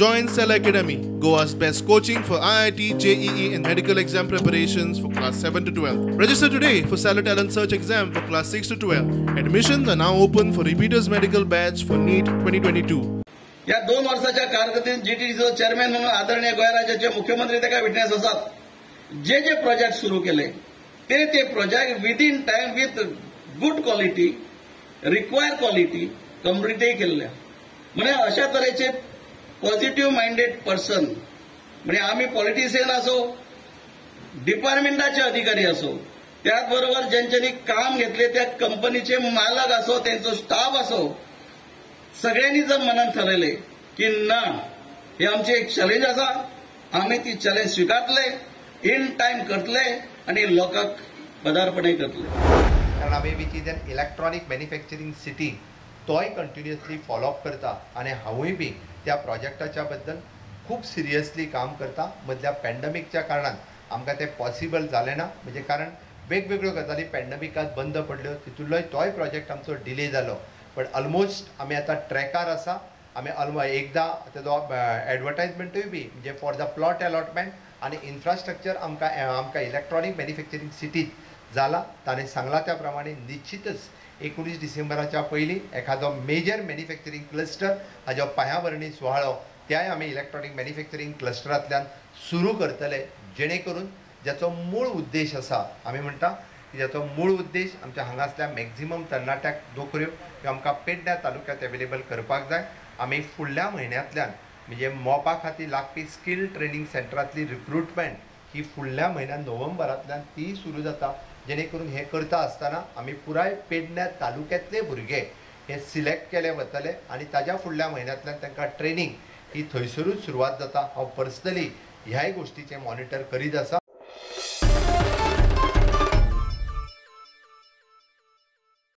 Join Cell Academy, Goa's best coaching for IIT, JEE and medical exam preparations for class 7 to 12. Register today for Cellar Talent Search exam for class 6 to 12. Admissions are now open for repeaters medical batch for NEET 2022. या 2 वर्षाच्या कारकिर्दीत जीटीडीसीचो chairman म्हणून आदरणीय गोंय राज्याचे मुख्यमंत्री ताका witness आसात. जे जे project सुरू केले ते ते project within time with good quality, require quality कंप्लीटय केल्ले. म्हणजे अशा तरेचे पॉझिटिव्ह माइंडेड पर्सन, म्हणजे आमी पॉलिटिशियन असो, डिपार्टमेंटाचे अधिकारी असो, त्याचबरोबर ज्यांच्यानी काम घेतले त्या कंपनीचे मालक असो, त्यांचो स्टाफ असो, सगळ्यांनी जर मनात ठरयले की ना हे आमचे एक चॅलेंज आसा, आमी ती चॅलेंज स्विकारतले, इन टायम करतले आनी लोकांक पदार्पणय करतले. कारण आमी which is an electronic manufacturing city तोय कंटिन्युअसली फॉलोअप करता आनी हांवूय बी त्या प्रोजेक्टाच्या बद्दल खूब सिरियसली काम करता. मदल्या पॅन्डमिकच्या कारणान आमकां तें पॉसिबल जालें ना, म्हणजे कारण वेगवेगळ्यो गजाली पॅन्डमिकात बंद पडल्यो, तितूंतलोय तोय प्रोजेक्ट आमचो डिले जालो. बट ऑलमोस्ट आमी आतां ट्रॅकार आसा. आमी एकदां तेजो एडवर्टायजमेंटूय बी म्हणजे फॉर the plot allotment आनी इन्फ्रास्ट्रक्चर आमकां आमकां इलेक्ट्रॉनीक मॅन्युफॅक्चरींग सिटीत जाला. ताणें सांगलां त्या प्रमाणे निश्चितच 19 डिसेंबराच्या पयलीं एखादो मेजर मॅन्युफॅक्चरींग क्लस्टर हाजो पांयाभरणी सुवाळो त्याय आमी इलेक्ट्रॉनीक मॅन्युफॅक्चरींग क्लस्टरांतल्यान सुरू करतले, जेणे करून ज्याचो मूळ उद्देश आसा, आमी म्हणटा की ज्याचो मूळ उद्देश आमच्या हांगासल्या मॅक्झिमम तरणाट्याक नोकऱ्यो ह्यो आमकां पेडण्या तालुक्यांत एवेलेबल करपाक जाय. आमी फुडल्या म्हयन्यांतल्यान म्हणजे मोपा खातीर लागपी स्कील ट्रेनींग सेंटरांतली रिक्रुटमेंट ही फुडल्या म्हयन्यान नोव्हेंबरांतल्यान ती सुरू जाता, जेणे करून हें करता आसतना आमी पुराय पेडण्या तालुक्यांतले भुरगे हे सिलेक्ट केले वतले आनी ताज्या फुडल्या म्हयन्यांतल्यान तांकां ट्रेनींग ही थंयसरूच सुरवात जाता. हांव पर्सनली ह्याय गोश्टीचें मॉनिटर करीत आसा.